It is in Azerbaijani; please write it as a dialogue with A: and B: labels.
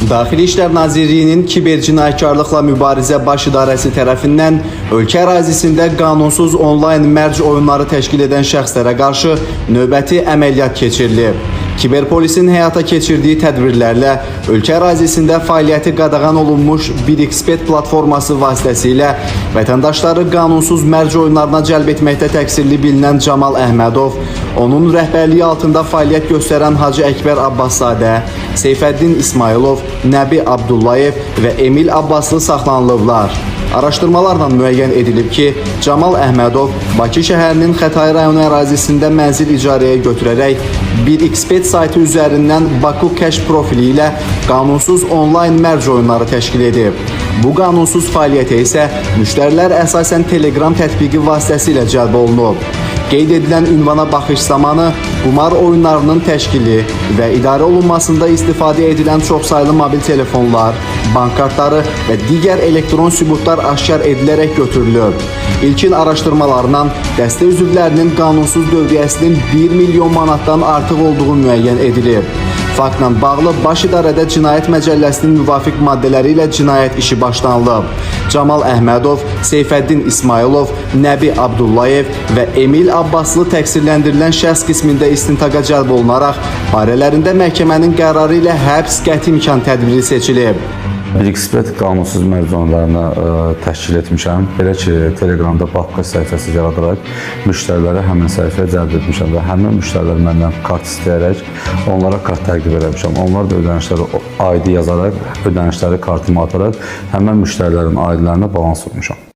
A: Daxili İşlər Nazirliyinin Kiber Cinayətkarlıqla Mübarizə Baş İdarəsi tərəfindən ölkə ərazisində qanunsuz onlayn mərc oyunları təşkil edən şəxslərə qarşı növbəti əməliyyat keçirilib. Kiberpolisin həyata keçirdiyi tədbirlərlə ölkə ərazisində fəaliyyəti qadağan olunmuş 1xBet platforması vasitəsilə vətəndaşları qanunsuz mərc oyunlarına cəlb etməkdə təqsirli bilinən Camal Əhmədov, onun rəhbərliyi altında fəaliyyət göstərən Hacı Əkbər Abbaszadə, Seyfəddin İsmayılov, Nəbi Abdullayev və Emil Abbaslı saxlanılıblar. Araşdırmalarla müəyyən edilib ki, Camal Əhmədov Bakı şəhərinin Xətai rayonu ərazisində mənzil icarəyə götürərək 1xBet saytı üzərindən Baku Cash profili ilə qanunsuz onlayn mərc oyunları təşkil edib. Bu qanunsuz fəaliyyətə isə müştərilər əsasən Telegram tətbiqi vasitəsilə cəlb olunub. Qeyd edilən ünvana baxış zamanı qumar oyunlarının təşkili və idarə olunmasında istifadə edilən çoxsaylı mobil telefonlar, bank kartları və digər elektron sübutlar aşkar edilərək götürülüb. İlkin araşdırmalarla dəstə üzvlərinin qanunsuz dövriyyəsinin 1 milyon manatdan artıq olduğu müəyyən edilib. Faktla bağlı Baş İdarədə Cinayət Məcəlləsinin müvafiq maddələri ilə cinayət işi başlanılıb. Camal Əhmədov, Seyfəddin İsmayılov, Nəbi Abdullayev və Emil Abbaslı təqsirləndirilən şəxs qismində istintaqa cəlb olunaraq barələrində məhkəmənin qərarı ilə həbs qəti imkan tədbiri seçilib.
B: 1xBet qanunsuz mərc oyunlarını təşkil etmişəm. Belə ki, Telegramda Babka səhifəsi yaradaraq müştəriləri həmin səhifəyə cəlb etmişəm və həmin müştərilər məndən kart istəyərək onlara kart təqdim eləmişəm. Onlar da ödənişləri ID yazaraq, ödənişləri kartıma ataraq həmin müştərilərin ID-lərinə balans vurmuşam.